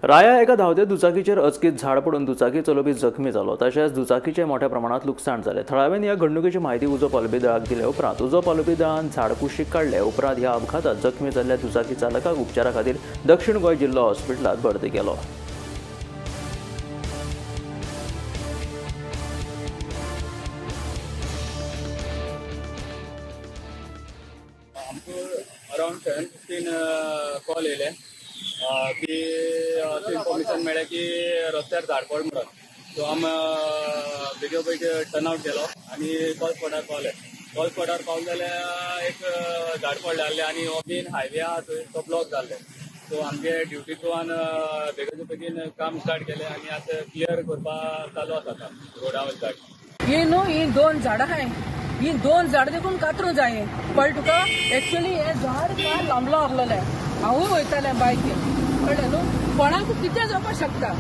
राया एका धांवत्या दुचाकीचेर अचकीत झाड पडून दुचाकी चलोवपी जखमी जालो. तशेंच दुचाकीचें मोठ्या प्रमाणात लुकसाण जालें. थळाव्यांनी ह्या घडणुकेची म्हायती उजो पालोवपी दळाक दिले उपरांत उजो पालोवपी दळान झाड कुशीक काडले. उपरांत ह्या अपघातात जखमी जाल्ल्या दुचाकी चालकाक उपचारा खातीर दक्षिण गोंय जिल्लो हॉस्पिटलांत भरती केलो. अराउंड 7:15 कॉल येयले की अशें इन्फॉर्मेशन मेळ्ळें की रस्त्यार झाड पड म्हणून. सो आमी बेगीबेग टर्न आवट केलो आनी कॉल स्पॉटार पावले. कॉल स्पॉटार पावले जाल्यार एक झाड पडलें आहलें आनी हो मेन हायवे आहा थंय तो ब्लॉक जाल्ले. सो आमगे ड्युटी क्रुवान बेगीन बेगीन काम स्टार्ट केलें आनी आतां क्लियर करपाक चालू आसा काम रोडा वयलें झाड. ही न्हू ही दोन झाडां आहाय, ही दोन झाडां देखून कातरूं जाय पण तुका एक्चुअली हें झाड फार लांबलो आहलेलें. हांवूय वयतालें बायकीन, कळ्ळें न्हू, कोणाक कितें जावपाक शकता.